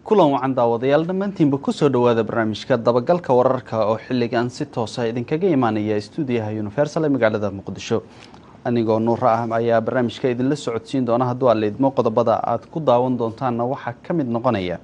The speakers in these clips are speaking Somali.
Kulan wacan daawadayaal dhammaantiinba, kusoo dhowaada barnaamijka dabagalka wararka oo xilligan si toosa idinkaga imaanaya stuudiyaha Universal ee magaalada Muqdisho. Anigoo Nuura ah ayaa barnaamijka idinla socodsiin doona hadduu Alla idmo. Qodobada aad ku daawan doontaanna waxaa ka mid noqonaya: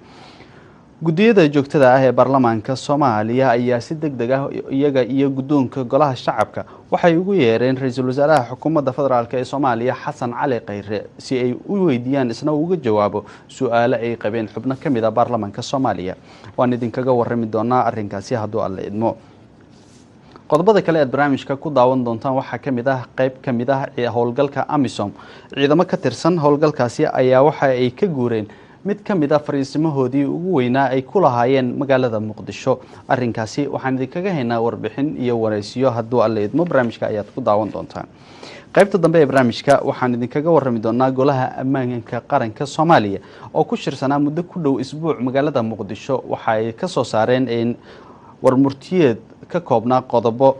guddiyada joogtada ah ee baarlamaanka Soomaaliya ayaa si deg deg ah iyaga iyo guddoonka Golaha Shacabka waxay ugu yeereen ra-iisul wasaaraha xukuumadda federaalk ee Soomaaliya Xasan Cali Khayre si ay u weydiiyaan isna uga jawaabo su-aalo ay qabeen xubno ka mid a baarlamaanka Soomaaliya. Waan idinkaga warami doonaa arrinkaasi hadduu Alla idmo. Qodobada kale aad barnaamijka ku daawan doontaan waxaa ka mid ah: qeyb ka mid ah howlgalka AMISOM, ciidamo ka tirsan howlgalkaasi ayaa waxa ay ka guureen mid ka mid a fariisimahoodii ugu weynaa ay ku lahaayeen magaalada Muqdisho. Arrinkaasi waxaan idinkaga haynaa warbixin iyo waraysiyo hadduu Alla idmo, barnaamijka ayaad ku daawan doontaan. Qaybta dambe ee barnaamijka waxaan idinkaga warrami doonaa Golaha Ammaanka Qaranka Soomaaliya oo ku shirsanaa muddo ku dhow isbuuc magaalada Muqdisho waxa ay ka soo saareen warmurtiyeed ka koobnaa qodobo,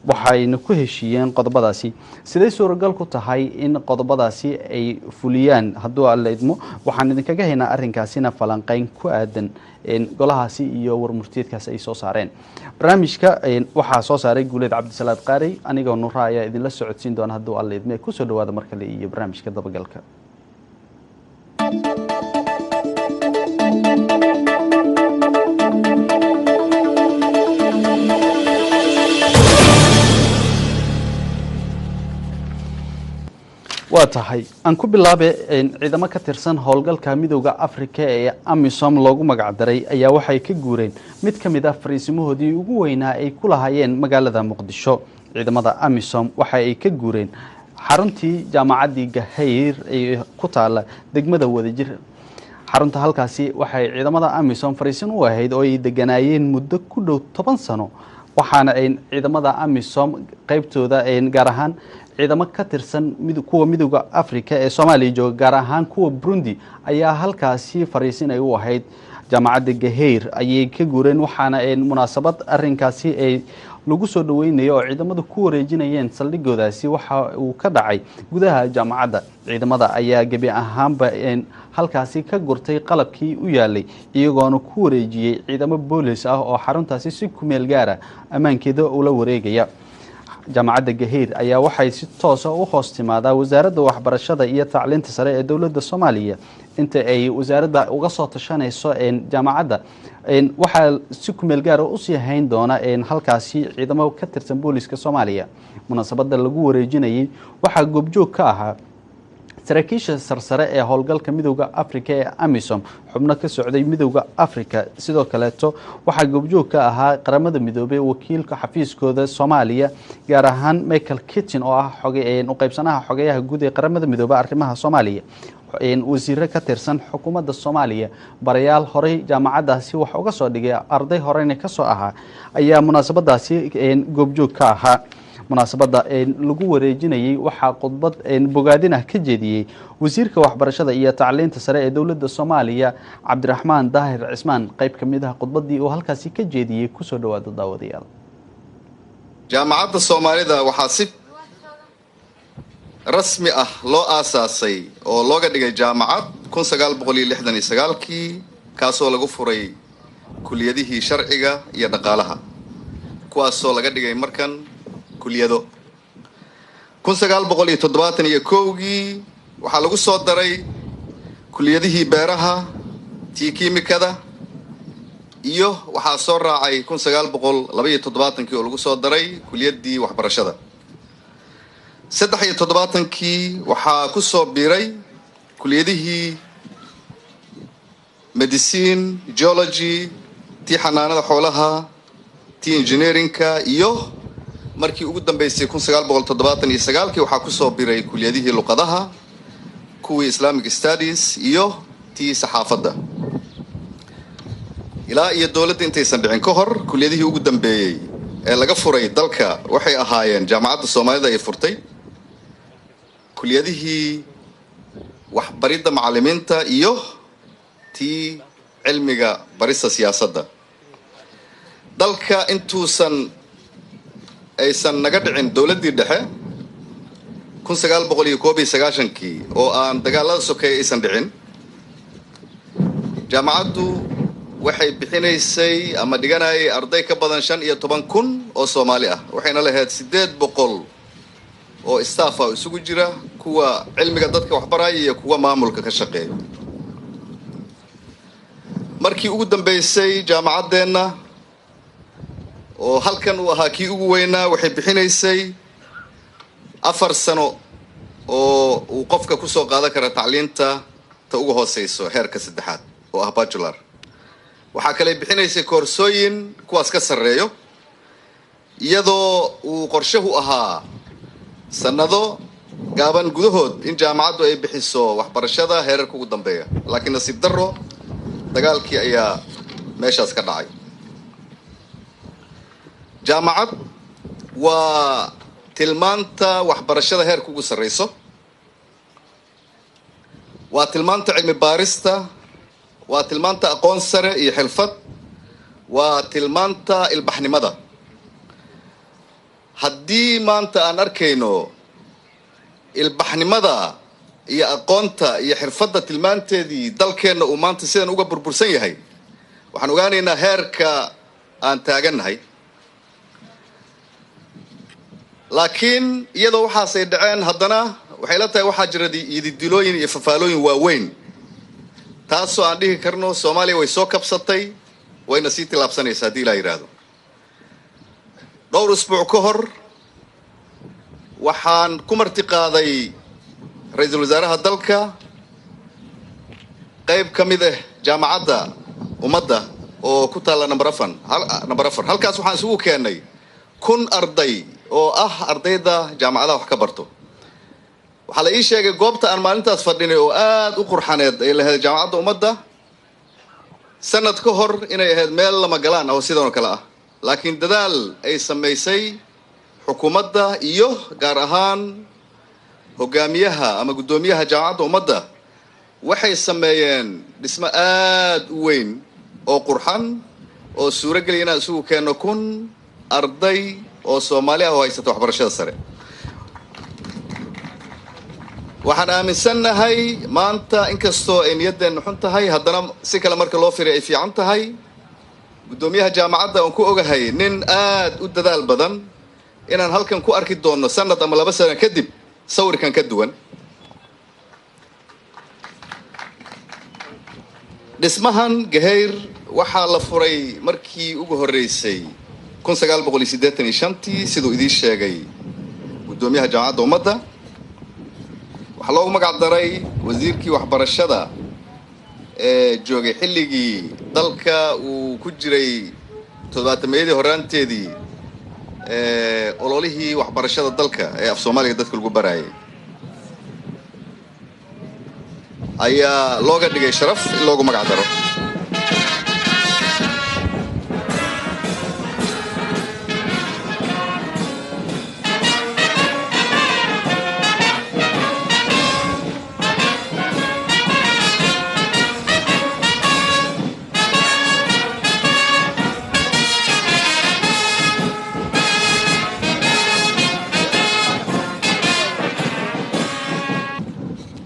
waxayna ku heshiiyeen qodobadaasi. Siday suuragal ku tahay in qodobadaasi ay fuliyaan hadduu Alla idmo? Waxaan idinkaga haynaa arrinkaasina falanqeyn ku aadan golahaasi iyo warmurtiyeedkaasi ay soo saareen. Barnaamijka waxaa soo saaray Guuleed Cabdisalaad Qaarey, anigoo Nura ayaa idinla socodsiin doona hadduu Alla idmo. Kusoo dhawaada mar kale iyo barnaamijka dabagalka. Waa tahay, aan ku bilaabe. Ciidamo ka tirsan howlgalka Midowda Africa ee AMISOM loogu magacdaray ayaa waxay ka guureen mid ka mid ah fariisimahoodii ugu weynaa ay ku lahaayeen magaalada Muqdisho. Ciidamada AMISOM waxa ay ka guureen xaruntii jaamacaddii Gahayr ee ku taala degmada Wadajir. Xarunta halkaasi waxay ciidamada AMISOM fariisin u ahayd oo ay deganaayeen muddo ku dhow 10 sano, waxaana ay ciidamada AMISOM qeybtooda, gaar ahaan ciidamo ka tirsan kuwa Midowda Africa ee Soomaaliya jooga, gaar ahaan kuwa Burundi, ayaa halkaasi fariisin ay u ahayd. Jaamacadda Gaheyr ayay ka guureen, waxaana munaasabad arinkaasi ay lagu soo dhaweynayo oo ciidamadu ku wareejinayeen saldhigoodaasi waxa uu ka dhacay gudaha jaamacadda. Ciidamada ayaa gebi ahaanba halkaasi ka gurtay qalabkii u yaalay, iyagoona ku wareejiyey ciidamo boolis ah oo xaruntaasi si kumeel gaara ammaankeeda ula wareegaya. Jaamacadda Gaheyr ayaa waxay si toosa u hoos timaadaa Wasaaradda Waxbarashada iyo Tacliinta Sare ee dowladda Soomaaliya. Inta ay wasaaradda uga soo tashanayso jaamacadda, waxaa si kumeel gaara usii hayn doona halkaasi ciidamo ka tirsan booliska Soomaaliya. Munaasabadda lagu wareejinayay waxaa goobjoog ka ahaa saraakiisha sarsare ee howlgalka Midowda Africa ee AMISOM, xubno ka socday Midowda Africa. Sidoo kaleeto waxaa goobjoog ka ahaa Qaramada Midoobay wakiilka xafiiskooda Soomaaliya, gaar ahaan Michael Keating oo ah u qaybsanaha xogeyaha guud ee Qaramada Midoobey arrimaha Soomaaliya, wasiiro ka tirsan xukuumadda Soomaaliya, barayaal horey jaamacaddaasi wax uga soo dhigay, arday horeyna kasoo ahaa ayaa munaasabadaasi goobjoog ka ahaa. Munaasabadda lagu wareejinayey waxaa khudbad bogaadin ah ka jeediyey wasiirka waxbarashada iyo tacliinta sare ee dowladda Soomaaliya Cabdiraxmaan Daahir Cismaan. Qayb ka mid ah khudbaddii uu halkaasi ka jeediyey kusoo dhawaada, daawadayaal. Jaamacadda Soomaalida waxaa si rasmi ah loo aasaasay oo looga dhigay jaamacad 1969-kii, kaasoo lagu furay kuliyadihii sharciga iyo dhaqaalaha, kuwaasoo laga dhigay markan kuliyado. 1971-kii waxaa lagu soo daray kuliyadihii beeraha, tii kiimikada, iyo waxaa soo raacay 1972-kii oo lagu soo daray kuliyaddii waxbarashada. 73-kii waxaa ku soo biiray kuliyadihii medicine, geology, tii xanaanada xoolaha, tii engineering-ka, iyo markii ugu dambeysay 1979-kii waxaa kusoo biray kuliyadihii luqadaha, kuwii Islamic studies iyo tii saxaafadda. Ilaa iyo dowladda intaysan dhicin ka hor, kuliyadihii ugu dambeeyey ee laga furay dalka waxay ahaayeen Jaamacadda Soomaalida ay furtay kuliyadihii waxbaridda macallimiinta iyo tii cilmiga barista siyaasadda dalka. Intuusan aysan naga dhicin dowladdii dhexe 1991-kii oo aan dagaalada sokeeye aysan dhicin. Jaamacaddu waxay bixinaysay ama dhiganayay arday ka badan 15,000 oo Soomaali ah, waxayna lahayd 800 oo staff ah oo isugu jira kuwa cilmiga dadka waxbaraya iyo kuwa maamulka ka shaqeeya. Markii ugu dambeysay jaamacaddeenna oo halkan uu ahaa kii ugu weynaa, waxay bixinaysay 4 sano oo uu qofka kusoo qaadan kara tacliinta ta ugu hooseyso heerka saddexaad oo ah bachelor. Waxaa kale bixinaysay koorsooyin kuwaas ka sarreeyo, iyadoo uu qorshahu ahaa sanado gaaban gudahood in jaamacaddu ay bixiso waxbarashada heerarka ugu dambeeya, laakiin nasiib darro dagaalkii ayaa meeshaas ka dhacay. Jaamacad waa tilmaanta waxbarashada heerka ugu sarreyso, waa tilmaanta cilmi baarista, waa tilmaanta aqoon sare iyo xirfad, waa tilmaanta ilbaxnimada. Haddii maanta aan arkayno ilbaxnimada iyo aqoonta iyo xirfadda tilmaanteedii dalkeenna uu maanta sidan uga burbursan yahay, waxaan ogaanaynaa heerka aan taagannahay. Laakiin iyadoo waxaasay dhaceen, haddana waxay la tahay waxaa jira yididilooyin iyo fafaalooyin waaweyn, taasoo aan dhihi karno Soomaaliya way soo kabsatay, wayna sii tillaabsanaysaa haddii ilaa yidhaahdo. Dhowr usbuuc ka hor waxaan ku marti qaaday ra-iisul wasaaraha dalka qayb ka mid ah jaamacadda ummadda oo ku taalla number 4. Halkaas waxaan isugu keennay 1000 arday oo ah ardayda jaamacadaha wax ka barto. Waxaa la ii sheegay goobta aan maalintaas fadhinay oo aad u qurxaneed ay lahayd jaamacadda ummadda sanad ka hor inay ahayd meel lama galaan oo sidan oo kale ah, laakiin dadaal ay samaysay xukuumadda iyo gaar ahaan hogaamiyaha ama guddoomiyaha jaamacadda ummadda waxay sameeyeen dhismo aad u weyn oo qurxan oo suurogeliya inaan isugu keenno 1000 arday oo Soomaali ah oo haysata waxbarashada sare. Waxaan aaminsannahay maanta inkastoo ay niyaddeenna xun tahay, haddana si kale marka loo firiyo ay fiican tahay. Guddoomiyaha jaamacadda oon ku ogahay nin aad u dadaal badan inaan halkan ku arki doonno sanad ama 2 sano kadib sawirkan ka duwan. Dhismahan Gahayr waxaa la furay markii ugu horreysay 1985-tii, siduu idiin sheegay guddoomiyaha jaamacadda ummadda. Waxaa loogu magac daray wasiirkii waxbarashada ee joogay xilligii dalka uu ku jiray 70-meeyadii horraanteedii ololihii waxbarashada dalka ee af Soomaaliga dadka lagu baraayay, ayaa looga dhigay sharaf in loogu magac daro.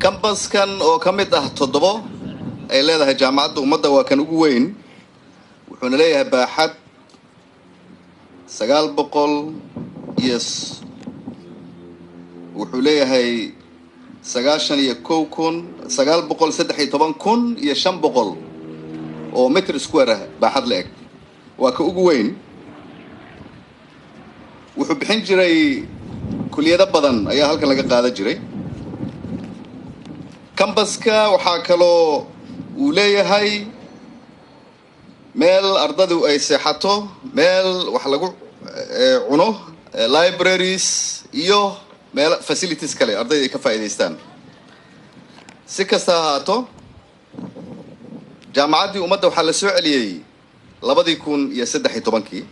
Kambaskan oo ka mid ah 7 ay leedahay jaamacadda ummadda waa kan ugu weyn, wuxuuna leeyahay baaxad 900 iyo wuxuu leeyahay 91,913,500 oo mitr square ah baaxad la eg. Waa ka ugu weyn. Wuxuu bixin jiray kuliyado badan ayaa halkan laga qaadan jiray. Kambaska waxaa kaloo uu leeyahay meel ardadu ay seexato, meel wax lagu cuno, libraries iyo meel facilities kale ardayda ay ka faa'iidaystaan. Si kasta ha ahaato, jaamacaddii ummadda waxaa la soo celiyey 2013-kii.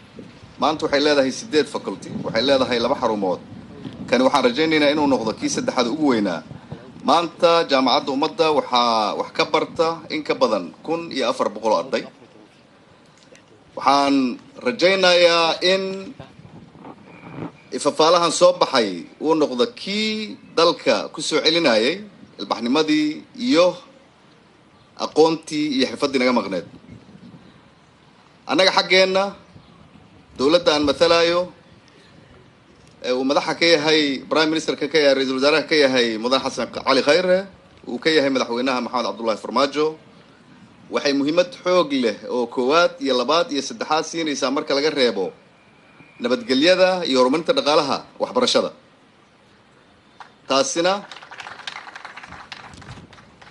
Maanta waxay leedahay 8 faculty, waxay leedahay 2 xarumood. Kani waxaan rajaynaynaa inuu noqdo kii saddexaad ugu weynaa. Maanta jaamacadda ummadda waxaa wax ka barta in ka badan 1400 arday. Waxaan rajaynayaa in ifafaalahan soo baxay uu noqdo kii dalka ku soo celinayay ilbaxnimadii iyo Aqoontii iyo xirfaddii naga maqneed annaga xaggeenna, dowladda aan matalaayo ee uu madaxa ka yahay prime ministerka, ka yahay ra-iisul wasaaraha, ka yahay mudan Xasan Cali Khayre, uu ka yahay madaxweynaha Maxamed Cabdullahi Farmaajo, waxay muhiimad xoog leh oo koowaad iyo labaad iyo saddexaad siinaysaa, marka laga reebo nabadgelyada iyo horumarinta dhaqaalaha, waxbarashada.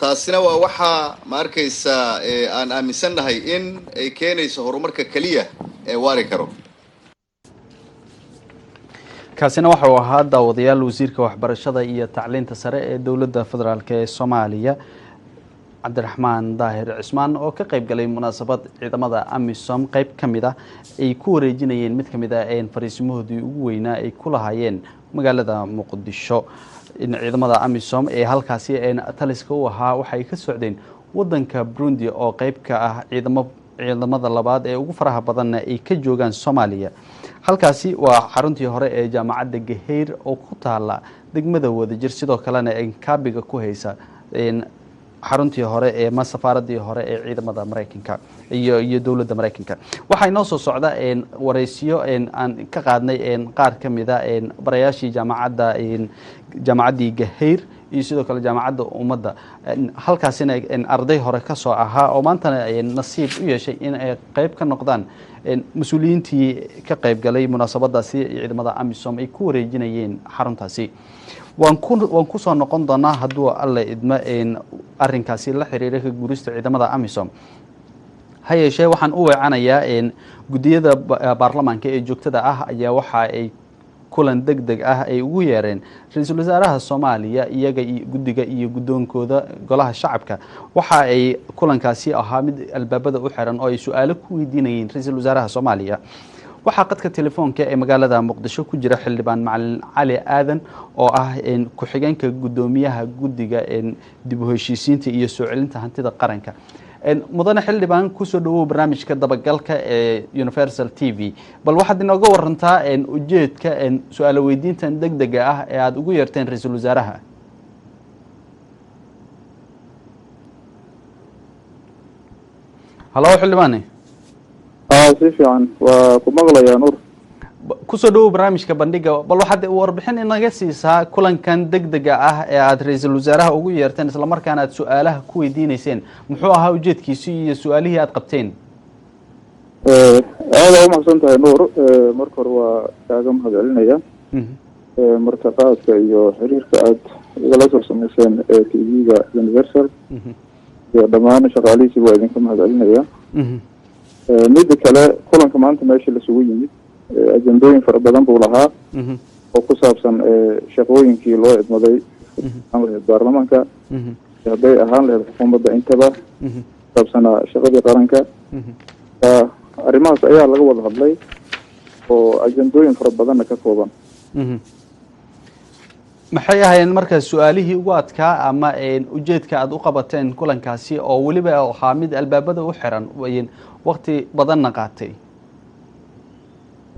Taasina waa waxaa, ma arkaysaa, aan aaminsannahay in ay keenayso horumarka keliya ee waari karo. Kaasina waxa uu ahaa, daawadayaal, wasiirka waxbarashada iyo tacliinta sare ee dowladda federaalk ee Soomaaliya, Cabdiraxmaan Daahir Cismaan, oo ka qayb galay munaasabad ciidamada AMISOM qeyb ka mid ah ay ku wareejinayeen mid ka mid ah fariisimahoodii ugu weynaa ay ku lahaayeen magaalada Muqdisho. In ciidamada AMISOM ee halkaasi taliska u ahaa waxay ka socdeen wadanka Burundi, oo qeyb ka ah ciidamada labaad ee ugu faraha badanna ay ka joogaan Soomaaliya. Halkaasi waa xaruntii hore ee jaamacadda Gaheyr oo ku taala degmada Wadajir, sidoo kalena kaabiga ku haysa xaruntii hore ee ma safaaradii hore ee ciidamada Maraykanka iyo dowladda Maraykanka. Waxaa inoo soo socda wareysiyo aan ka qaadnay qaar ka mida barayaashii jaamacadda, jaamacaddii Gaheyr iyo sidoo kale Jaamacadda Ummadda, halkaasina arday hore ka soo ahaa oo maantana nasiib u yeeshay in ay qeyb ka noqdaan mas-uuliyiintii ka qayb galay munaasabadaasi ciidamada AMISOM ay ku wareejinayeen xaruntaasi. Waan kusoo noqon doonaa, hadduu Alle idmo, arrinkaasi la xiriira ka guurista ciidamada AMISOM. Ha yeeshee, waxaan u weecanayaa guddiyada baarlamaanka ee joogtada ah ayaa waxa ay kulan deg deg ah ay ugu yeereen ra-iisul wasaaraha Soomaaliya, iyaga iyo guddiga iyo guddoonkooda golaha shacabka. Waxa ay kulankaasi ahaa mid albaabada u xiran oo ay su-aalo ku weydiinayeen ra-iisul wasaaraha Soomaaliya. Waxaa qadka telefoonka ee magaalada Muqdisho ku jira xildhibaan Macalin Cali Aadan, oo ah ku-xigeenka guddoomiyaha guddiga dib u heshiisiinta iyo soo celinta hantida qaranka. Mudane xildhibaan, kusoo dhawow barnaamijka dabagalka ee Universal TV. Bal waxaad inooga warantaa ujeedka su-aalo weydiintan deg dega ah ee aada ugu yeerteen ra-iisul wasaaraha. Halo, xildhibaane. Si fiican, waa ku maqlayaa, Nuur. Kusoo dhawow barnaamijka bandhiga. Bal waxaad warbixin inaga siisaa kulankan deg dega ah ee aada ra-iisul wasaaraha ugu yeerteen, islamarkaana aad su-aalaha ku weydiineyseen. Muxuu ahaa ujeedkiisu iyo su-aalihii aada qabteen? Aada umahadsan tahay, Nuur. Marka hore waa kaaga mahad celinaya martiqaadka iyo xiriirka aada igala soo sameyseen ee TV-ga Universal iyo dhammaan shaqaalihiisi. Waa idinka mahad celinaya. Mida kale, kulanka maanta meesha lasugu yimid ajendooyin fara badan buu lahaa oo ku saabsan shaqooyinkii loo idmaday, ahaan lahayd baarlamaanka, hadday ahaan lahayd xukuumadda, intaba kusaabsanaa shaqadii qaranka. Arrimahaas ayaa laga wada hadlay oo ajendooyin fara badanna ka kooban. Maxay ahaayeen markaa su-aalihii ugu adkaa ama ujeedka aada u qabateen kulankaasi, oo weliba ahaa mid albaabada u xiran, wakti badanna qaatay?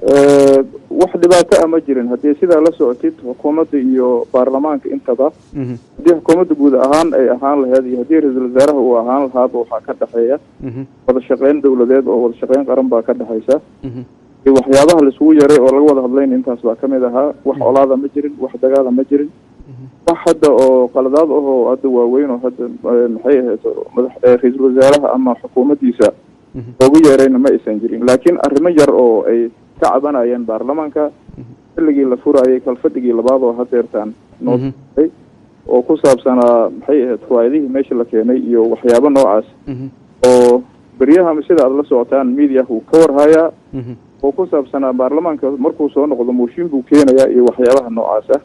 Wax dhibaato ah ma jirin. Haddii sidaa la socotid, xukuumadda iyo baarlamaanka intaba, haddii xukuumadda guud ahaan ay ahaan lahayd iyo haddii ra-iisul wasaaraha uu ahaan lahaaba, waxaa ka dhexeeya wada shaqeyn dowladeed oo wada shaqeyn qaran baa ka dhexeysa. Iyo waxyaabaha laisugu yeeray oo laga wada hadlayna intaas baa kamid ahaa. Wax colaada ma jirin, wax dagaala ma jirin, wax hadda oo qaladaad ahoo hadda waaweyn oo hadda, maxay ahayd, madax ra-iisul wasaaraha ama xukuumaddiisa loogu yeerayna ma aysan jirin. Laakiin arrimo yar oo ay ka cabanayeen baarlamaanka xilligii la furayay kalfadhigii labaad oo hadeertaan noo oo ku saabsanaa, maxay ahayd, fawaa'idihii meesha la keenay iyo waxyaabo noocaas oo beryaha, sida aada la socotaan, media uu ka warhayaa, oo ku saabsanaa baarlamaanka markuu soo noqdo mooshin buu keenayaa iyo waxyaabaha noocaas ah.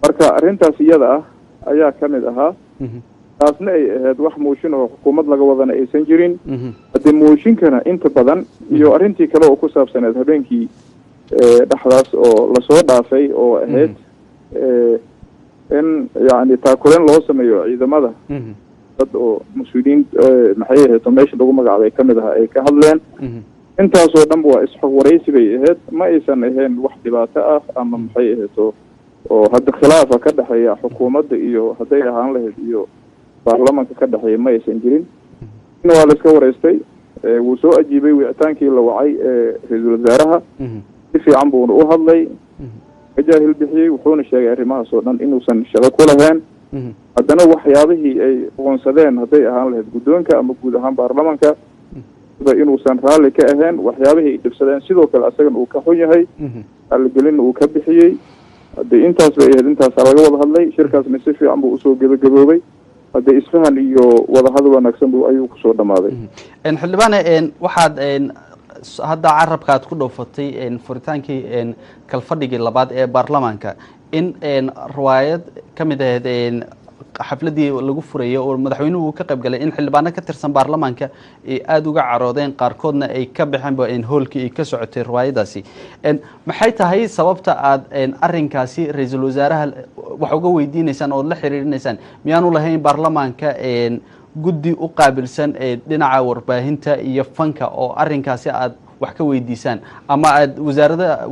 Marka arrintaas iyada ah ayaa kamid ahaa, taasna ay ahayd wax mooshin oo xukuumad laga wadana aysan jirin. Haddii mooshinkana inta badan iyo arrintii kale oo ku saabsaneed habeenkii dhexdaas oo lasoo dhaafay, oo ahayd in yacni taakuleen loo sameeyo ciidamada, dad oo mas-uuliyiin, maxay ahayd, oo meesha lagu magacaabay kamid ahaa ay ka hadleen. Intaasoo dhanba waa isxog waraysi bay ahayd. Ma aysan ahayn wax dhibaato ah ama, maxay ahayd, oo hadda khilaafa ka dhexeeya xukuumadda iyo hadday ahaan lahayd iyo baarlamanka ka dhexeeya ma aysan jirin. Waa la iska wareystay, wuu soo ajiibay wicitaankii la wacay ee ra-iisul wasaaraha. Si fiican buuna u hadlay, ka jaahil bixiyey, wuxuuna sheegay arrimahaas oo dhan inuusan shaqo ku lahayn. Haddana waxyaabihii ay qoonsadeen, hadday ahaan lahayd guddoonka ama guud ahaan baarlamanka, inuusan raalli ka ahayn waxyaabihii ay dhibsadeen, sidoo kale asagana uu ka xun yahay, raalligelinna uu ka bixiyey. Haddii intaas bay ahayd, intaasaa laga wada hadlay. Shirkaasna si fiican buu usoo gebagaboobay. Haddii isfahan iyo wadahadal wanaagsan bu ayuu kusoo dhamaaday. Xildhibaane, waxaad hadda carabka aad ku dhoofatay furitaankii kalfadhigii labaad ee baarlamaanka in riwaayad ka mid ahayd xafladii lagu furayay oo madaxweynuhu uu ka qayb galay, in xildhibaano ka tirsan baarlamaanka ay aada uga caroodeen, qaarkoodna ay ka baxeenba hoolkii ay ka socotay riwaayadaasi. Maxay tahay sababta aad arrinkaasi ra-iisul wasaaraha wax uga weydiineysaan ood la xiriirinaysaan? Miyaanu lahayn baarlamaanka guddi u qaabilsan dhinaca warbaahinta iyo fanka oo arrinkaasi aad wax ka weydiisaan, ama aad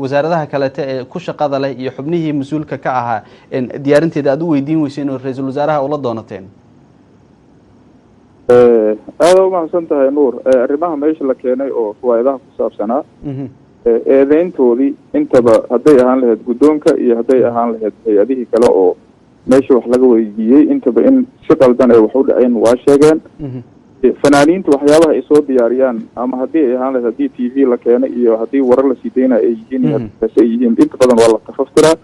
wasaaradaha kaleete ee ku shaqada leh iyo xubnihii mas-uulka ka ahaa diyaarinteeda aad u weydiin weyseen oo ra-iisul wasaaraha ula doonateen? Aada umahadsan tahay, Nuur. Arrimaha meesha la keenay oo riwaayadaha ku saabsanaa, eedeyntoodii intaba, hadday ahaan lahayd guddoonka iyo hadday ahaan lahayd hay-adihii kale oo meesha wax laga weydiiyey, intaba in si qaldan ay wax u dhaceen waa sheegeen. Fanaaniinta waxyaabaha ay soo diyaariyaan, ama haddii ay ahaan lahayd haddii TV la keenay iyo haddii warar lasii daynaya ay yihiin iyo ay yihiin, inta badan waa la tafaftiraa.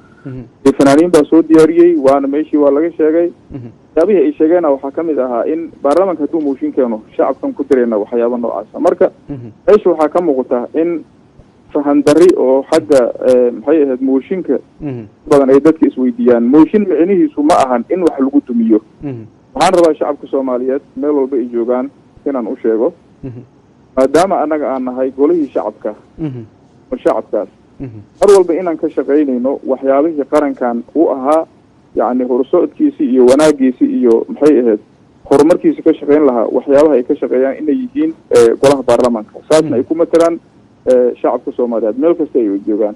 Fanaaniin baa soo diyaariyey, waana meeshii waa laga sheegay. Waxyaabihii ay sheegeena waxaa kamid ahaa in baarlamanka hadduu mooshin keeno shacabkan ku dirayna, waxyaaba noocaasa. Marka meesha waxaa ka muuqata in fahan darri oo xagga, maxay ahayd, mooshinka badan ay dadka isweydiiyaan. Mooshin micnihiisu ma ahan in wax lagu dumiyo. Waxaan rabaa shacabka Soomaaliyeed meel walba ay joogaan inaan u sheego, maadaama annaga aan nahay golihii shacabka oo shacabkaas mar walba inaan ka shaqaynayno waxyaabihii qarankan u ahaa, yacni horusocodkiisi iyo wanaagiisi iyo, maxay ahayd, horumarkiisa ka shaqayn lahaa, waxyaabaha ay ka shaqeeyaan inay yihiin golaha baarlamaanka, saasna ay ku matalaan shacabka Soomaaliyeed meel kasta ay joogaan.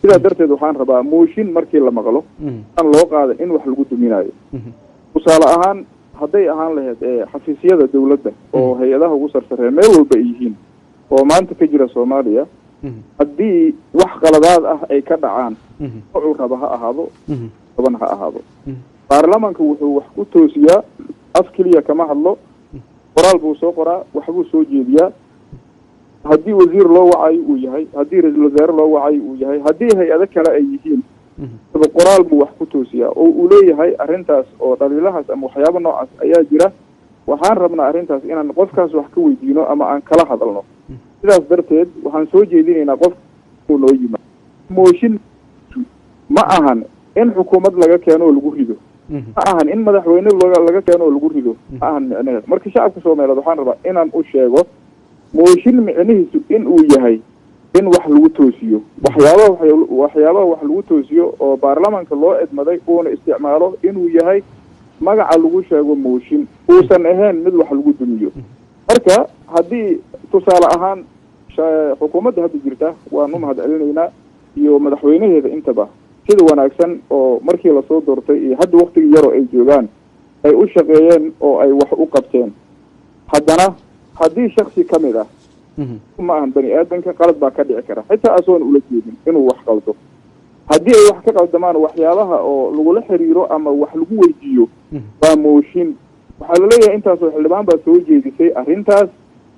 Sidaa darteed waxaan rabaa mooshin markii la maqlo aan loo qaadan in wax lagu duminayo. Tusaale ahaan, hadday ahaan lahayd xafiisyada dawladda oo hay-adaha ugu sarsareeya meel walba ay yihiin oo maanta ka jira Soomaaliya, haddii wax qaladaad ah ay ka dhacaan, wuxuu raba ha ahaado, toban ha ahaado, baarlamanka wuxuu wax ku toosiyaa af keliya kama hadlo, qoraal buu soo qoraa, waxbuu soo jeediyaa. Haddii wasiir loo wacayo uu yahay, haddii ra-iisul wasaare loo wacayo uu yahay, haddii hay-ado kale ay yihiin, qoraal buu wax ku toosiyaa oo uu leeyahay arrintaas oo dhaliilahaas ama waxyaaba noocaas ayaa jira, waxaan rabnaa arrintaas inaan qofkaas wax ka weydiino ama aan kala hadalno. Sidaas darteed waxaan soo jeedinaynaa qof uu noo yimaado. Mooshin ma ahan in xukuumad laga keeno oo lagu rido, ma ahan in madaxweyne laga keeno oo lagu rido, ma ahan micnaheed. Marka shacabka Soomaaliyeed waxaan rabaa inaan u sheego mooshin micnihiisu in uu yahay in wax lagu toosiyo, waxyaabaha wax lagu toosiyo oo baarlamanka loo edmaday uuna isticmaalo inuu yahay magaca lagu sheego mooshin, uusan ahayn mid wax lagu dumiyo. Marka haddii tusaale ahaan xukuumadda hadda jirta, waan u mahad celinaynaa iyo madaxweynaheeda intaba, sida wanaagsan oo markii lasoo doortay iyo hadda waktigii yaroo ay joogaan ay u shaqeeyeen oo ay wax u qabteen. Haddana haddii shaksi ka mid ah, ma ahan bani aadanka, qalad baa ka dhici kara, xitaa asoon ula jeedin inuu wax qaldo, haddii ay wax ka qaldamaan, waxyaabaha oo lagula xiriiro ama wax lagu weydiiyo waa mooshin. Waxaa laleeyahay intaasoo xildhibaan baa soo jeedisay arrintaas.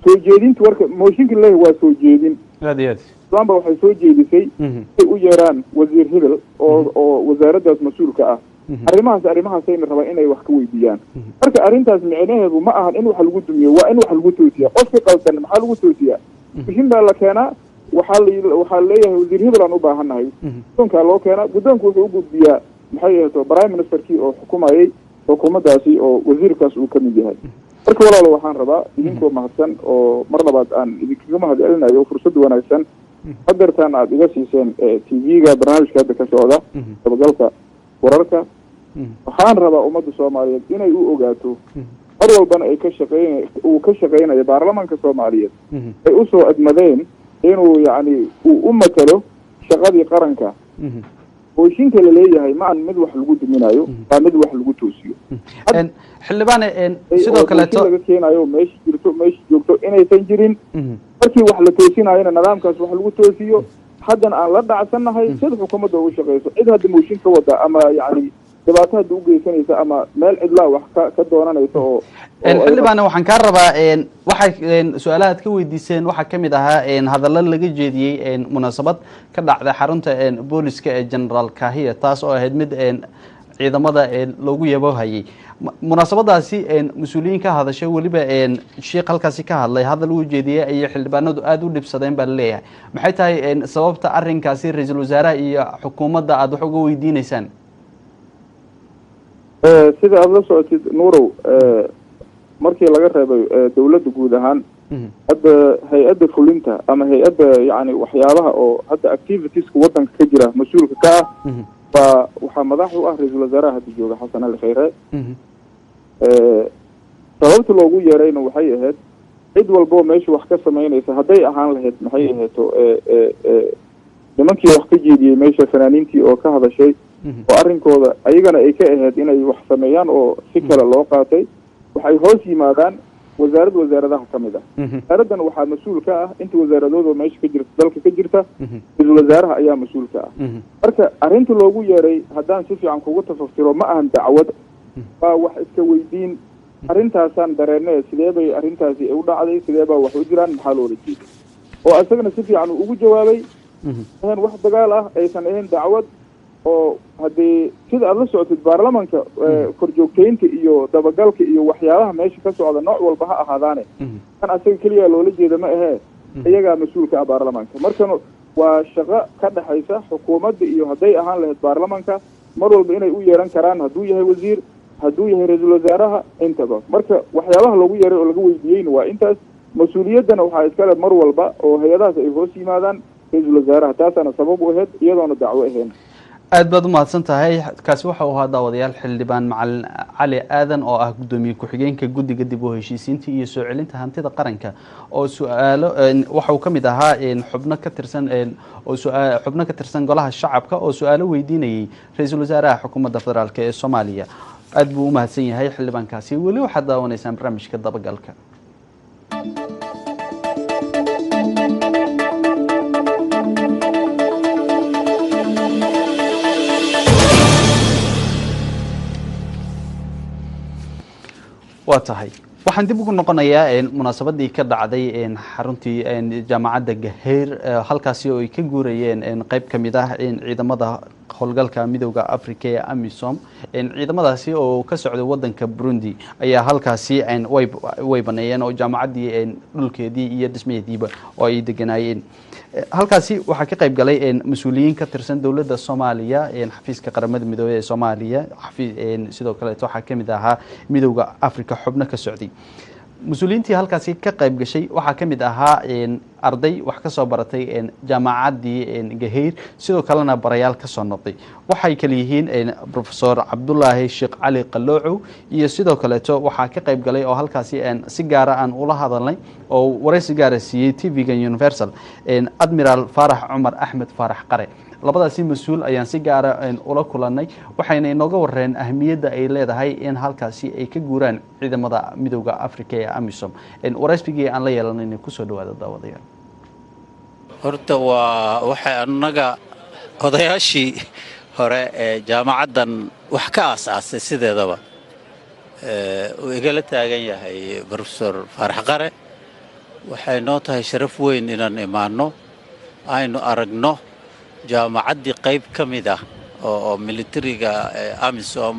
Soo jeedinta warka mooshinka laleeyahay waa soo jeedin. Aad iyo aad. Xildhibaan baa waxay soo jeedisay ay u yeeraan wasiir hebel oo wasaaraddaas mas-uulka ah, arrimahaas arrimahaasayna rabaan inay wax ka weydiiyaan. Marka arrintaas micnaheedu ma ahan in wax lagu dumiyo, waa in wax lagu toosiya. Qofka qaldan maxaa lagu toosiyaa? Mooshin baa la keenaa. Waxaa leeyahay wasiir hebel aan u baahannahay. Guddoonkaa loo keenaa, guddoonku wuxuu u gudbiyaa, maxay ahayto, prime ministerkii oo xukumayay xukuumaddaasi oo wasiirkaas uu ka mid yahay. Marka walaalo, waxaan rabaa idinkoo mahadsan oo mar labaad aan idinkaga mahad celinayo fursad wanaagsan hadeertaan aada iga siiseen TV-ga barnaamijka hadda ka socda dabagalka wararka. Waxaan rabaa ummadda Soomaaliyeed inay u ogaato mar walbana ay ka shaqeyn uu ka shaqeynayo baarlamanka Soomaaliyeed ay usoo admadeen inuu yacni uu u matalo shaqadii qaranka. Mooshinka la leeyahay ma an mid wax lagu duminayo, waa mid wax lagu toosiyo. Xildhibaane, sidoo kaleeto laga keenayo meesha jirto, meesha joogto inaysan jirin. Markii wax la toosinayona nidaamkaas wax lagu toosiyo. Haddana aan la dhacsannahay sida xukuumadda ugu shaqeyso. Cid hadda mooshin ka wada ama yacni dhibaato hadda ugeysanaysa ama meel cidlaa wax ka doonanaysa oo Xildhibaane, waxaan kaa rabaa, waxay su-aalaha ad ka weydiiseen waxaa kamid ahaa hadallo laga jeediyey munaasabad ka dhacday xarunta booliska ee General Kahiya, taas oo ahayd mid ciidamada loogu yaboohayay. Munaasabadaasi mas-uuliyiin ka hadashay, weliba sheikh halkaasi ka hadlay, hadal uu jeediyey ayay xildhibaanadu aada u dhibsadeen baa laleeyahay. Maxay tahay sababta arrinkaasi ra-iisul wasaaraha iyo xukuumadda aada wax uga weydiineysaan? Sida aada la socotid, Nuurow, markii laga reebay dawladda guud ahaan, hadda hay-adda fulinta ama hay-adda yani waxyaabaha oo hadda activitieska waddanka ka jira mas-uulka ka ah baa waxaa madax u ah ra-iisul wasaaraha hadda jooga, Xasan Ali Khayre. Sababta loogu yeerayna waxay ahayd cid walboo meesha wax ka samaynaysa, hadday ahaan lahayd maxay ahayto nimankii wax ka jeediyey meesha, fanaaniintii oo ka hadashay oo arrinkooda ayagana ay ka ahayd inay wax sameeyaan oo si kale loo qaatay, waxay hoos yimaadaan wasaarad wasaaradaha ka mid ah. Wasaaraddan waxaa mas-uul ka ah inta wasaaradood oo meesha ka jirta, dalka ka jirta, ra-iisul wasaaraha ayaa mas-uul ka ah. Marka arrinta loogu yeeray, haddaan si fiican kugu tafaftiro, ma ahan dacwad, waa wax iska weydiin. Arrintaasaan dareenne, sidee bay arrintaasi u dhacday, sidee baa wax u jiraan, maxaa loola jeeday, oo isagana si fiican uu ugu jawaabay ahayn wax dagaal ah, aysan ahayn dacwad. Oo haddii sida aada la socotid, baarlamanka korjoogteynta iyo dabagalka iyo waxyaabaha meesha ka socda nooc walba ha ahaadaane, kan asaga keliya loola jeeda ma ahee, iyagaa mas-uulka ah baarlamanka. Markan waa shaqo ka dhexaysa xukuumadda iyo hadday ahaan lahayd baarlamanka, mar walba inay u yeeran karaan, hadduu yahay wasiir, hadduu yahay ra-iisul wasaaraha intaba. Marka waxyaabaha loogu yeeray oo laga weydiiyeyna waa intaas. Mas-uuliyaddana waxaa iskale mar walba oo hay-adahaas ay hoos yimaadaan ra-iisul wasaaraha, taasaana sabab u ahayd, iyadoona dacwo ahayn. Aad baad umahadsan tahay. Kaasi waxa uu ahaa, daawadayaal, Xildhibaan Macalin Cali Aadan oo ah guddoomiye ku-xigeenka guddiga dib u heshiisiinta iyo soo celinta hantida qaranka, oo su-aalo waxa uu ka mid ahaa xubno ka tirsan oo xubno ka tirsan Golaha Shacabka oo su-aalo weydiinayay ra-iisul wasaaraha xukuumadda federaalk ee Soomaaliya. Aad buu umahadsan yahay xildhibaankaasi. Weli waxaad daawanaysaan barnaamijka Dabagalka. Waa tahay, waxaan dib ugu noqonayaa munaasabadii ka dhacday xaruntii jaamacadda Gaheyr, halkaasi oo ay ka guurayeen qeyb ka mid ah ciidamada howlgalka Midowda Africa ee AMISOM. Ciidamadaasi oo ka socday wadanka Burundi ayaa halkaasi way baneeyeen oo jaamacaddii dhulkeedii iyo dhismaheediiba oo ay deganaayeen. Halkaasi waxaa ka qayb galay mas-uuliyiin ka tirsan dowladda Soomaaliya, xafiiska Qaramada Midoobey ee Soomaaliya, sidoo kaleeto waxaa kamid ahaa Midowda Africa xubno ka socday. Mas-uuliyiintii halkaasi ka qayb gashay waxaa ka mid ahaa arday wax ka soo baratay jaamacaddii Gaheyr, sidoo kalena barayaal ka soo noqday. Waxay kale yihiin Professor Cabdulaahi Sheekh Cali Qaloocow, iyo sidoo kaleeto waxaa ka qayb galay oo halkaasi si gaara aan ula hadalnay oo waraysi gaara siiyey TV-ga Universal, Admiral Faarax Cumar Axmed Faarax Qare. Labadaasi mas-uul ayaan si gaara ula kulanay, waxayna inooga wareen ahamiyadda ay leedahay in halkaasi ay ka guuraan ciidamada Midowda Africa ee AMISOM. Waraysigii aan la yeelanayna kusoo dhawaada, daawadayaal. Horta waa waxay annaga odayaashii hore ee jaamacaddan wax ka aas-aasay sideedaba uu igala taagan yahay Professor Faarax Qare. Waxay noo tahay sharaf weyn inaan imaanno, aynu aragno jaamacaddii qayb ka mid ah oo militariga AMISOM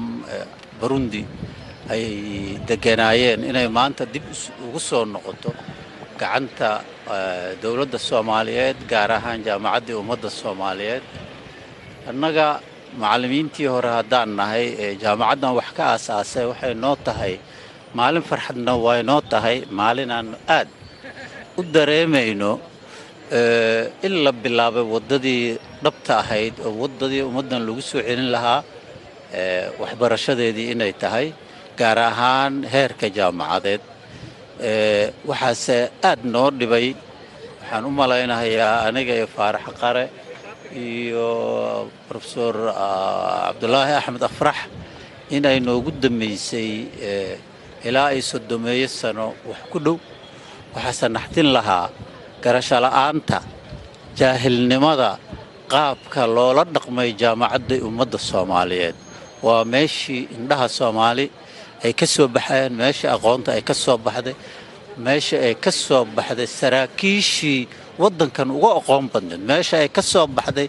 Burundi ay degganaayeen inay maanta dib ugu soo noqoto gacanta dowladda Soomaaliyeed, gaar ahaan Jaamacaddii Ummadda Soomaaliyeed. Annaga macallimiintii hore haddaan nahay ee jaamacaddan wax ka aasaasay, waxay noo tahay maalin farxadna, way noo tahay maalin aanu aad u dareemayno in la bilaabay waddadii dhabta ahayd oo waddadii ummaddan lagu soo celin lahaa waxbarashadeedii inay tahay, gaar ahaan heerka jaamacadeed. Waxaase aad noo dhibay, waxaan u malaynayaa aniga iyo Faarax Qare Iyo Profesor Cabdulaahi Axmed Afrax inay noogu dambaysay ilaa ay 30-meeyo sano wax ku dhow. Waxaase naxtin lahaa garasho la'aanta, jaahilnimada, qaabka loola dhaqmay jaamacadda ummadda Soomaaliyeed. Waa meeshii indhaha Soomaali ay ka soo baxayeen, meeshii aqoonta ay ka soo baxday, meesha ay ka soo baxday saraakiishii waddankan uga aqoon badneed, meesha ay ka soo baxday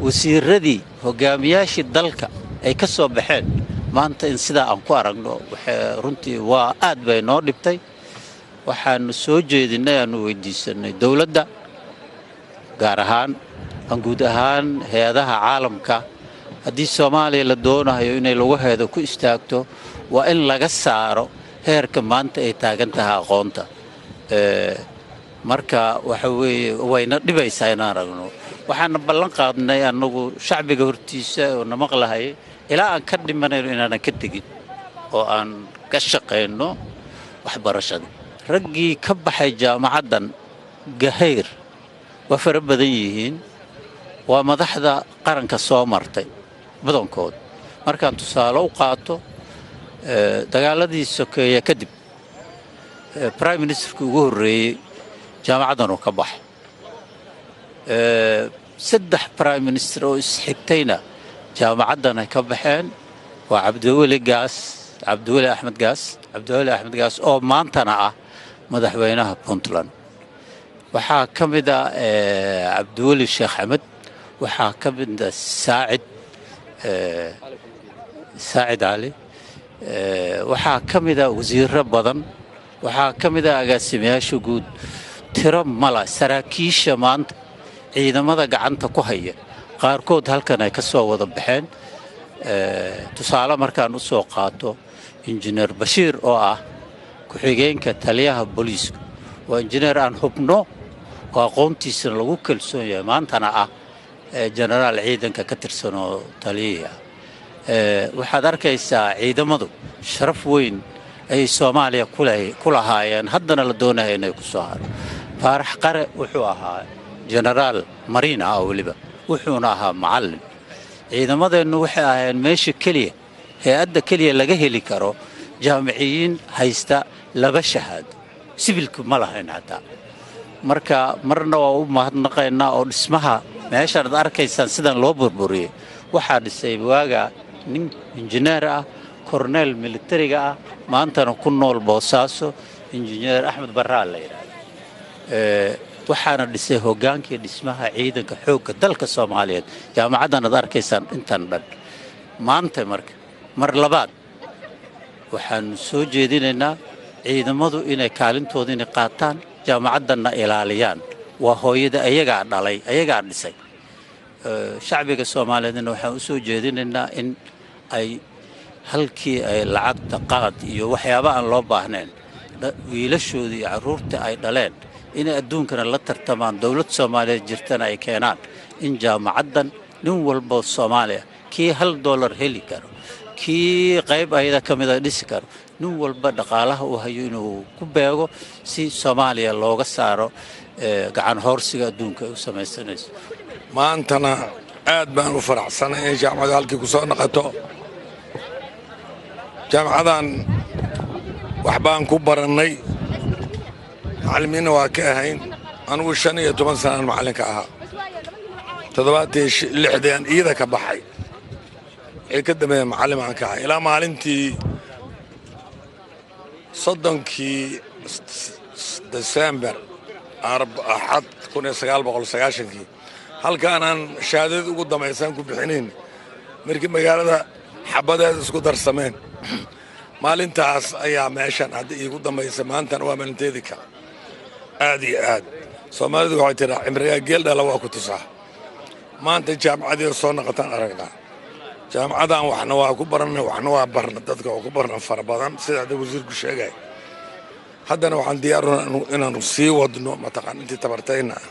wasiiradii, hogaamiyaashii dalka ay ka soo baxeen. Maanta in sidaa aan ku aragno runtii waa aad bay noo dhibtay. Waxaanu soo jeedinay, aanu weydiisanay dowladda gaar ahaan aan guud ahaan hay-adaha caalamka, haddii Soomaaliya la doonayo inay lugaheeda ku istaagto, waa in laga saaro heerka maanta ay taagan tahay aqoonta. Marka waxa weeye wayna dhibaysaa inaan aragno. Waxaana ballan qaadnay annagu shacbiga hortiisa oo na maqlahayay ilaa aan ka dhimanayno inaanan ka tegin oo aan ka shaqayno waxbarashada. Raggii ka baxay jaamacaddan Gahayr waa fara badan yihiin, waa madaxda qaranka soo martay badankood. Markaan tusaale u qaato, dagaaladii sokeeye kadib prime ministerkii ugu horreeyey jaamacaddan uu ka baxay, saddex prime minister oo isxigtayna jaamacaddan ay ka baxeen. Waa Cabdiweli Gaas, Cabdiweli Axmed Gaas, Cabdiweli Axmed Gaas oo maantana ah madaxweynaha Puntland. Waxaa ka mid ah Cabdiweli Sheekh Axmed, waxaa ka mid ah Saacid Cali, waxaa ka mid ah wasiiro badan, waxaa ka mid ah agaasimayaasha guud, tiro mala. Saraakiisha maanta ciidamada gacanta ku haya qaarkood halkan ay ka soo wada baxeen. Tusaale markaan u soo qaato, Injineer Bashiir oo ah ku-xigeenka taliyaha booliiska, waa injineer aan hubno oo aqoontiisana lagu kalsoon yahay, maantana ah jenaraal ciidanka ka tirsan oo taliyihii ah. Waxaad arkaysaa ciidamadu sharaf weyn ayay Soomaaliya ku lahaayeen, haddana la doonaya inay ku soo haro. Faarax Qare wuxuu ahaa jenaraal mariin ah oo weliba wuxuuna ahaa macallin. Ciidamadeennu waxay ahaayeen meesha keliya, hay-adda keliya laga heli karo jaamiciyiin haysta laba shahaado. Sibilku ma lahayn xataa. Marka marna waa u mahadnaqaynaa oo dhismaha meeshaan ad arkaysaan sidan loo burburiyey waxaa dhisay waaga nin injineer ah, korneel militariga ah, maantana ku nool Boosaaso, Injineer Axmed Barraa la yidhaahdo. Waxaana dhisay hoggaankii dhismaha ciidanka xoogga dalka Soomaaliyeed jaamacaddan ad arkaysaan intan dhan maanta. Marka mar labaad waxaanu soo jeedinaynaa ciidamadu inay kaalintooda inay qaataan, jaamacaddanna ilaaliyaan. Waa hooyada, ayagaa dhalay, ayagaa dhisay. Shacbiga Soomaaliyeedna waxaan u soo jeedinaynaa in ay halkii ay lacagta qaad iyo waxyaaba aan loo baahnayn wiilashooda iyo carruurta ay dhaleen inay adduunkana la tartamaan, dowlad Soomaaliyeed jirtana ay keenaan, in jaamacaddan nin walbo Soomaaliya, kii $1 heli karo, kii qayb ayada ka mida dhisi karo, nin walba dhaqaalaha uu hayo inuu ku beego si Soomaaliya looga saaro gacan hoorsiga adduunka ay u samaysanayso. Maantana aad baan u faraxsanay in jaamacadu halkii ku soo noqoto. Jaamacadan wax baan ku barannay, macallimiinna waa ka ahayn. Anugu 15 sanaan macallinka ahaa, 76-dii iyada ka baxay, wixii ka dambeeya macallin aan ka ahay ilaa maalintii 30-kii Desember, Axad, 1990-kii, halkaanaan shahaadada ugu dambaysaan ku bixinayn markii magaalada xabadeeda isku darsameen. Maalintaas ayaa meeshan hadda iigu dambaysa, maantana waa maalinteedii kale. Aad iyo aad Soomaalidu waxay tiraa, "Cimrigaa geel dhala waa ku tusaa." Maanta jaamacadii soo noqotaan aragnaa. Jaamacadan waxna waa ku baranay, waxna waa barna, dadka waa ku barna fara badan, sida hadda wasiirku sheegay. Haddana waxaan diyaaruna inaanu sii wadno, mataqaan, intii tabartayna ah.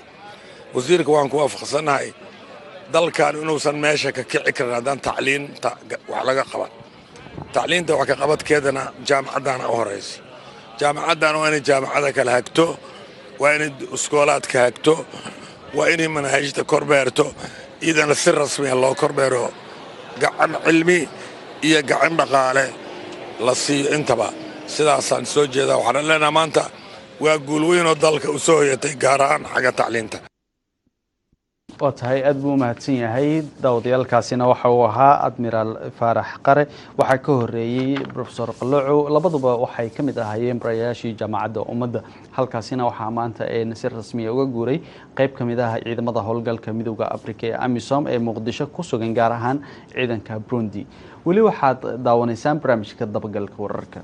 Wasiirka waan ku waafaqsanahay dalkan inuusan meesha ka kici karin haddaan tacliinta wax laga qaban. Tacliinta wax ka qabadkeedana jaamacaddaana u horaysa. Jaamacaddan waa inay jaamacada kala hagto, waa inay iskoolaadka hagto, waa inay manaahijta korbeerto. Iyadana si rasmiya loo kormeero, gacan cilmi iyo gacan dhaqaale la siiyo intaba. Sidaasaan soo jeedaa. Waxaana leenaha maanta waa guul weyn oo dalka u soo hoyatay, gaar ahaan xagga tacliinta. Waa tahay, aad buu umahadsan yahay. Daawadayaalkaasina waxa uu ahaa Admiraal Faarax Qare, waxaa ka horeeyey Professor Qaloco. Labaduba waxay ka mid ahaayeen barayaashii Jaamacadda Ummadda. Halkaasina waxaa maanta si rasmiya uga guuray qeyb ka mid ah ciidamada howlgalka Midowda Africa ee AMISOM ee Muqdisho ku sugan, gaar ahaan ciidanka Burundi. Weli waxaad daawanaysaan barnaamijka Dabagalka Wararka.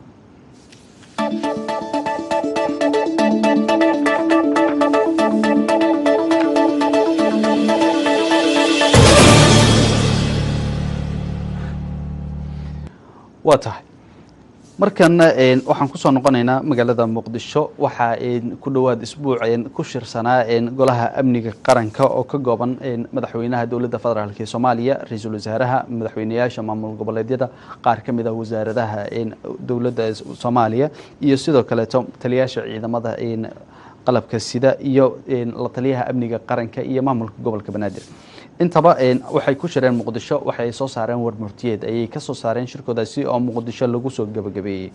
Waa tahay, markana waxaan kusoo noqonaynaa magaalada Muqdisho. Waxaa ku dhowaad isbuuc ku shirsanaa Golaha Amniga Qaranka oo ka gooban madaxweynaha Dowladda Federaalk ee Soomaaliya, ra-iisul wasaaraha, madaxweyneyaasha maamul goboleedyada, qaar ka mid ah wasaaradaha dowladda Soomaaliya iyo sidoo kaleeto taliyaasha ciidamada qalabka sida iyo la taliyaha amniga qaranka iyo maamulka gobolka Banaadir. Intaba waxay ku shireen Muqdisho. Waxay soo saareen warmurtiyeed ayay ka soo saareen shirkoodaasi oo Muqdisho lagu soo gabagabeeyey,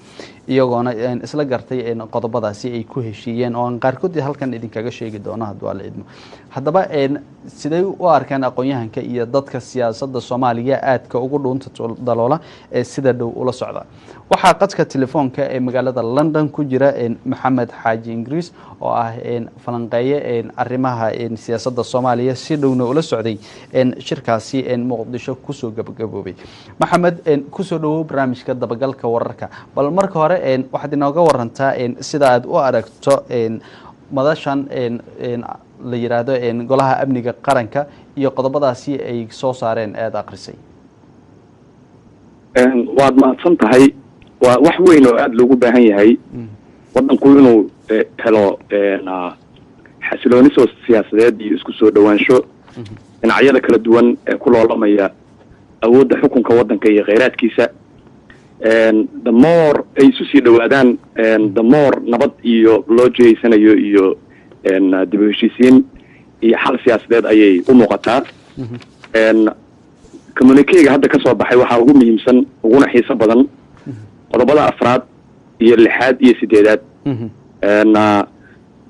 iyagoona isla gartay qodobadaasi ay ku heshiiyeen oo aan qaarkood halkan idinkaga sheegi doono hadduu Alla idmo. Haddaba sidee u arkaan aqoon-yahanka iyo dadka siyaasadda Soomaaliya aadka ugu dhuunta daloola ee sida dhow ula socda? Waxaa qadka telefoonka ee magaalada London ku jira Maxamed Xaaji Ingiriis oo ah falanqeeye arrimaha siyaasadda Soomaaliya, si dhowna ula socday shirkaasi Muqdisho kusoo gabagaboobay. Maxamed, kusoo dhawow barnaamijka Dabagalka Wararka. Bal marka hore waxaad inooga warantaa sida aad u aragto madashan la yiraahdo Golaha Amniga Qaranka iyo qodobadaasi ay soo saareen aada akrisay. Waad mahadsan tahay. Waa wax weyn oo aada loogu baahan yahay waddanku inuu helo xasilooni soo siyaasadeed iyo isku soo dhowaansho dhinacyada kala duwan ee ku loolamaya awoodda xukunka waddanka iyo kheyraadkiisa. The more ay isu sii dhowaadaan, the more nabad iyo loo jeeysanayo iyo dib u heshiisiin iyo xal siyaasadeed ayay u muuqataa. Communiquega hadda kasoo baxay waxaa ugu muhiimsan uguna xiiso badan qodobada afraad iyo lixaad iyo sideedaad.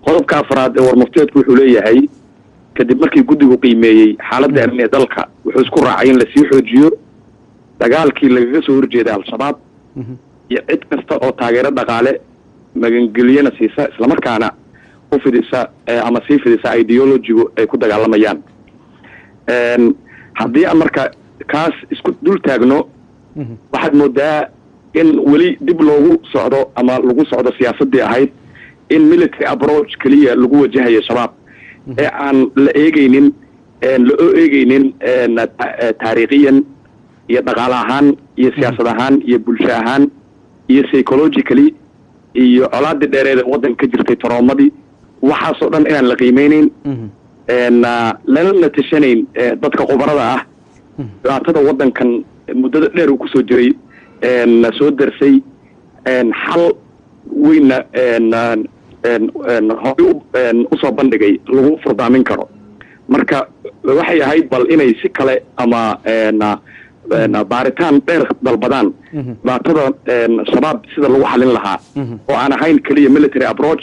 Qodobka afraad ee warmurteedku wuxuu leeyahay: kadib markii guddigu qiimeeyey xaaladda amni ee dalka, wuxuu isku raacay in lasii xoojiyo dagaalkii lagaga soo horjeeday Al-Shabaab iyo cid kasta oo taageero dhaqaale, magangelyana siisa, islamarkaana u fidisa ama sii fidisa ideologygu ay ku dagaalamayaan. Haddii aan marka kaas isku dul taagno, waxaad moodaa in weli dib loogu socdo ama lagu socdo siyaasaddii ahayd in military approach keliya lagu wajahayo Shabaab ee aan la eegeynin, la eegeynin taariikhiyan iyo dhaqaale ahaan iyo siyaasad ahaan iyo bulsho ahaan iyo psychologically iyo colaadii dheereed ee waddanka ka jirtay, traumadii, waxaasoo dhan inaan la qiimeyneyn, lana la tashanayn dadka khubarada ah, dhibaatada waddankan muddada dheer uu kusoo jiray soo darsay, xal weynna horay usoo bandhigay lagu furdaamin karo. Marka waxay ahayd bal inay si kale ama baaritaan dheer dalbadaan dhibaatada Shabaab sida lagu xalin lahaa oo aan ahayn keliya military approach,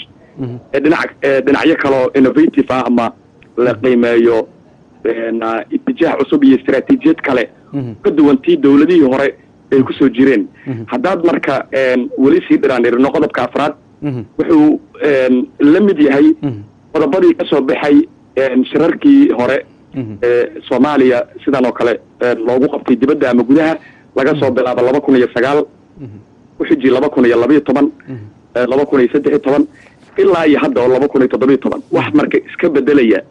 dhinac dhinacyo kaleo innovative ah ama la qiimeeyo itijaah cusub iyo istaraatiijiyad kale ka duwan tii dowladihii hore ay kusoo jireen. Haddaad marka weli sii dhiraandhirino, qodobka afraad wuxuu la mid yahay qodobadii ka soo baxay shirarkii hore ee Soomaaliya sidan oo kale loogu qabtay dibadda ama gudaha, laga soo bilaabo 2009, ku xiji 2012, 2013, ilaa iyo hadda oo 2017. Wax marka iska bedelaya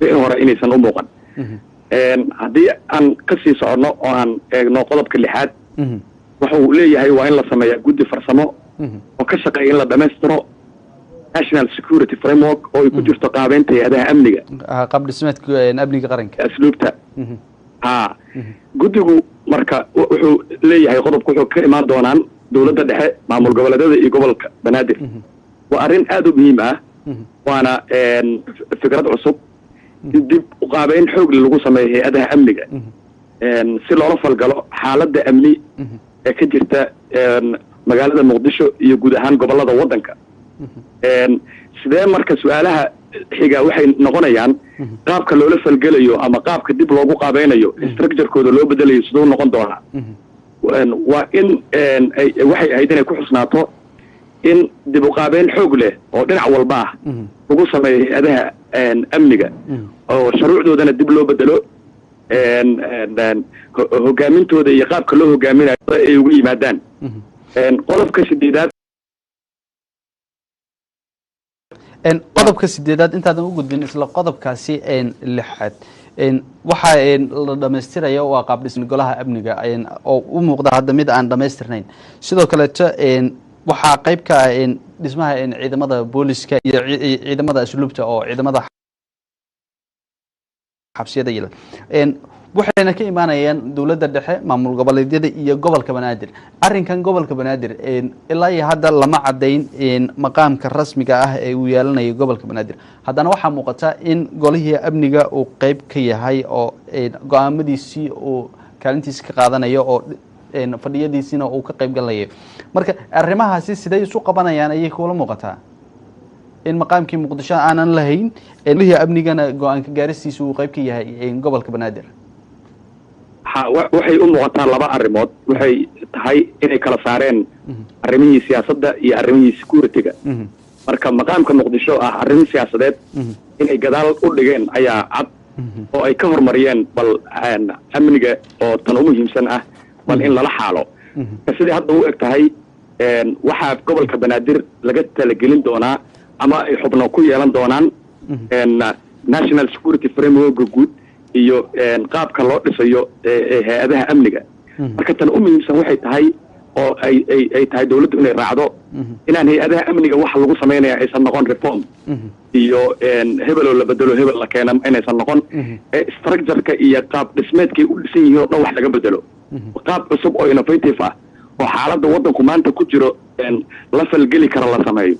wixii hore inaysan u muuqan. Haddii aan kasii soconno oo aan eegno qodobka lixaad, wuxuu leeyahay waa in la sameeyaa guddi farsamo oo ka shaqeeya in la dhamaystiro national security framework oo ay ku jirto qaabeynta hay-adaha amniga. Qaab dhismeedka amniga qaranka. Asluubta. Ha, guddigu marka wuxuu leeyahay qodobku wuxuu ka imaan doonaan dowladda dhexe, maamul goboleedyada iyo gobolka Banaadir. Waa arrin aada u muhiim ah, waana fikrad cusub. In dib uqaabeyn xoogle lagu sameeyo hay-adaha amniga si loola falgalo xaaladda amni ee ka jirta magaalada Muqdisho iyo guud ahaan gobolada waddanka. Sidee marka, su-aalaha xiga waxay noqonayaan qaabka loola falgelayo ama qaabka dib loogu qaabeynayo, structurekooda loo bedelayo, siduu noqon doonaa? Waa in waxay ahayd inay ku xusnaato in dib u qaabeyn xoog leh oo dhinac walba ah lagu sameeyo hay-adaha amniga, oo shuruucdoodana dib loo bedelo, hogaamintooda iyo qaabka loo hogaaminayo ay ugu yimaadaan. Qodobka sideedaad. Qodobka sideedaad intaadan u gudbin, isla qodobkaasi lixaad waxaa la dhamaystiraya waa qaab dhisme golaha amniga oo u muuqda hadda mid aan dhamaystirnayn. Sidoo kaleeto waxaa qayb ka ah dhismaha ciidamada booliska iyo ciidamada asluubta oo ciidamada xabsiyada yila, waxayna ka imaanayaan dowladda dhexe, maamul goboleedyada iyo gobolka Banaadir. Arrinkan gobolka Banaadir ilaa iyo hadda lama caddayn maqaamka rasmiga ah ee uu yeelanayo gobolka Banaadir. Haddana waxaa muuqata in golihii amniga uu qeyb ka yahay oo go-aamadiisii uu kaalintiisi ka qaadanayo oo fadhiyadiisiina uu ka qayb galayo. Marka arrimahaasi siday isu qabanayaan ayay kula muuqataa, in maqaamkii Muqdisho aanan lahayn, golihii amnigana go-aanka gaaristiisa uu qeyb ka yahay gobolka Banaadir? Waxay u muuqataa laba arrimood. Waxay tahay inay kala saareen arrimihii siyaasadda iyo arrimihii security-ga. Marka maqaamka Muqdisho ah arrimo siyaasadeed inay gadaal u dhigeen ayaa cad, oo ay ka horumariyeen bal amniga oo tan u muhiimsan ah bal in lala xaalo. Sidai hadda u eg tahay, waxaa gobolka Banaadir laga talagelin doonaa ama ay xubno ku yeelan doonaan national security frameworka guud iyo qaabka loo dhisayo hay-adaha amniga. Marka tan u muhiimsan waxay tahay oo ay tahay dawladdu inay raacdo inaan hay-adaha amniga waxa lagu samaynaya aysan noqon reform iyo hebeloo la bedelo, hebel la keena inaysan noqon, structureka iyo qaab dhismeedkay u dhisan yihiin oo dhan wax laga bedelo, qaab cusub oo innovative ah oo xaaladda waddanku maanta ku jiro la falgeli kara la sameeyo.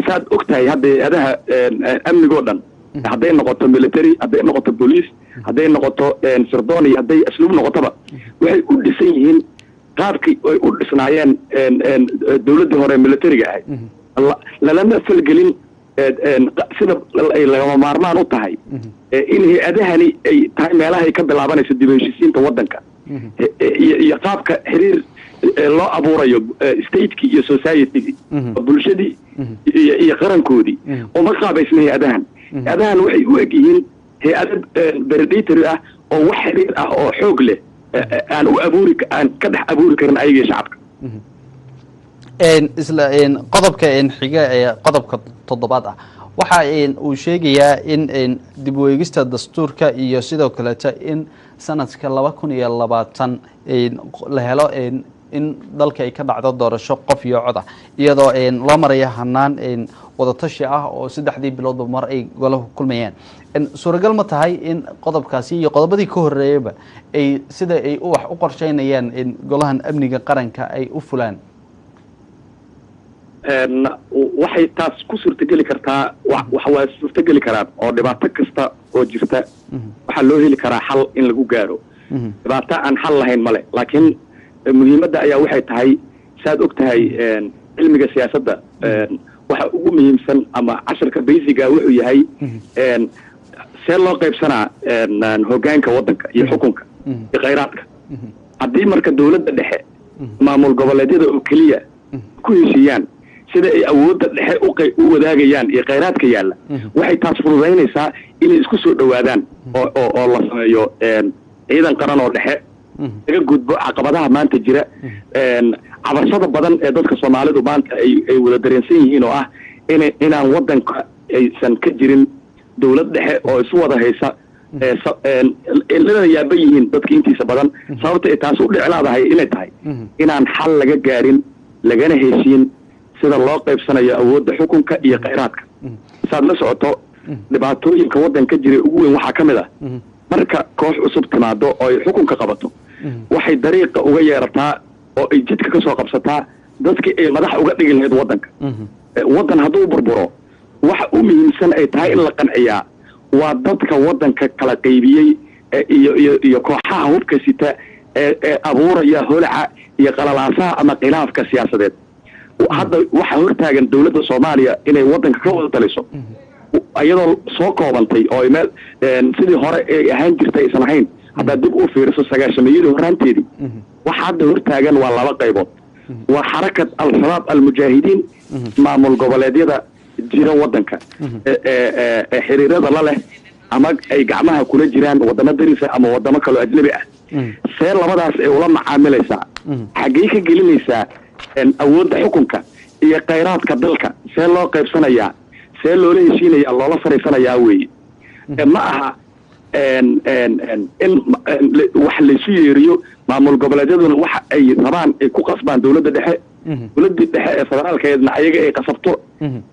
Saad og tahay, hadda hay-adaha amnigoo dhan, hadday noqoto military, hadday noqoto police, hadday noqoto sirdoon iyo hadday asluub noqotoba, waxay u dhisan yihiin qaabkii ay u dhisnaayeen dawladdii hore militariga ahayd. Lalama falgelin sida ay lagama maarmaan u tahay in hay-adahani ay tahay meelaha ay ka bilaabanayso dib u heshiisiinta waddanka iyo qaabka xiriir loo abuurayo statekii iyo societygii, bulshadii iyo qarankoodii. Uma qaabaysna hay-adahan. Hay-adahan waxay u eg yihiin hay-ado predatory ah oo wax xiriir ah oo xoog leh aan u abuuri, aan ka dhex abuuri karin ayagii shacabka. Isla qodobka xiga ee qodobka toddobaad ah waxa uu sheegayaa in dib u eegista dastuurka iyo sidoo kaleeta in sanadka 2020 la helo in dalka ay ka dhacdo doorasho qof iyo cod ah, iyadoo loo marayo hanaan wadatashi ah oo saddexdii biloodba mar ay golahu kulmayaan. Suuragal ma tahay in qodobkaasi iyo qodobadii ka horeeyaba ay sida ay wax u qorsheynayaan golahan amniga qaranka ay u fulaan? Waxay taas ku suurtageli kartaa, wax waa suurtageli karaan oo dhibaato kasta oo jirta waxaa loo heli karaa xal in lagu gaaro. Dhibaato aan xal lahayn male, laakiin muhiimadda ayaa waxay tahay, saad og tahay, cilmiga siyaasadda waxa ugu muhiimsan ama casharka basicga wuxuu yahay see loo qaybsanaa hoggaanka waddanka iyo xukunka iyo khayraadka. Haddii marka dawladda dhexe, maamul goboleedyada oo keliya ku heshiiyaan sida ay awoodda dhexe u wadaagayaan iyo khayraadka yaalla, waxay taas fududaynaysaa inay isku soo dhowaadaan oo la sameeyo ciidan qaran oo dhexe, laga gudbo caqabadaha maanta jira, cabashada badan ee dadka Soomaalidu maanta ay wada dareensan yihiin oo ah inaan waddanka aysan ka jirin dawlad dhexe oo isu wada haysa, lana yaaban yihiin dadka intiisa badan sababta ay taas u dhiclaadahay inay tahay inaan xal laga gaarin, lagana heshiin sida loo qaybsanayo awoodda xukunka iyo khayraadka. Saad la socoto, dhibaatooyinka waddanka jiray ugu weyn waxaa ka mid ah marka koox cusub timaado oo ay xukunka qabato, waxay dariiqa uga yeerataa oo ay jidka ka soo qabsataa dadkii ay madax uga dhigi lahayd waddanka. Waddan hadduu burburo, waxa u muhiimsan ay tahay in la qanciyaa Waa dadka waddanka kala qaybiyey iyo kooxaha hubka sita ee abuuraya holaca iyo qalalaasaha ama khilaafka siyaasadeed. Hadda waxaa hortaagan dowladda Soomaaliya inay waddanka ka wada taliso, iyadoo soo koobantay oo meel sidii hore ay ahaan jirtay aysan ahayn. Haddaad dib u fiiriso sagaashameeyadii horraanteedii, waxa hadda hortaagan waa laba qaybood: waa Xarakat Al-Shabaab Almujaahidiin, maamul goboleedyada jira waddanka ee xiriirada la leh ama ay gacmaha kula jiraan wadamo darisa ama wadamo kaloo ajnabi ah. See labadaas ay ula macaamilaysaa? Xaggey ka gelinaysaa awoodda xukunka iyo khayraadka dalka? See loo qaybsanayaa? See loola heshiinaya, loola fariisanayaa weeye. Ma aha in wax laysu yeeriyo, maamul goboleedyaduna waxa ay rabaan ay ku qasbaan dowladda dhexe, dowladdii dhexe ee federaalkeedna ayaga ay qasabto.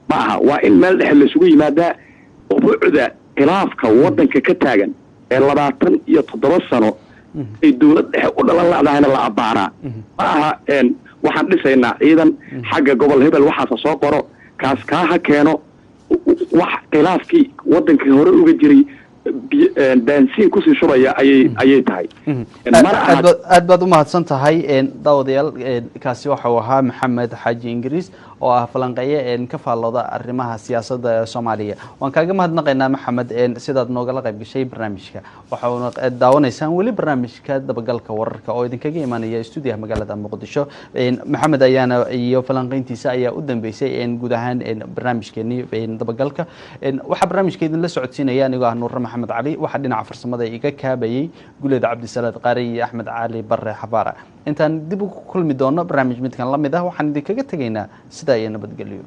Ma aha, waa in meel dhexe laysugu yimaadaa. Buucda khilaafka waddanka ka taagan ee 27 sano ay dowlad dhexe u dhalan la'dahayna la abbaaraa. Ma aha waxaan dhisaynaa ciidan xagga gobol hebel, waxaasa soo qoro, kaas kaa ha keeno. Wax khilaafkii waddanka hore uga jiray baansiin kusii shubaya ayay tahay. Aad baad u mahadsan tahay. Daawadayaal, kaasi waxa uu ahaa Maxamed Xaaji Ingiriis oo ah falanqeeye ka faallooda arrimaha siyaasadda Soomaaliya. Waan kaaga mahadnaqaynaa, Maxamed, sidaad noogala qayb gashay barnaamijka. Waxa uuna daawanaysaan weli barnaamijka Dabagalka Wararka oo idinkaga imaanaya stuudiyaha magaalada Muqdisho. Maxamed ayaana iyo falanqeyntiisa ayaa u dambeysay guud ahaan barnaamijkeenii dabagalka. Waxaa barnaamijka idinla socodsiinaya anigoo ah Nuure Maxamed Cali. Waxaa dhinaca farsamada iga kaabayay Guleed Cabdisalaad Qaari iyo Axmed Cali Bare Xabaara. Intaan dib ugu kulmi doono barnaamij midkan la mid ah, waxaan idinkaga tegaynaa sidaa iyo nabadgelyo.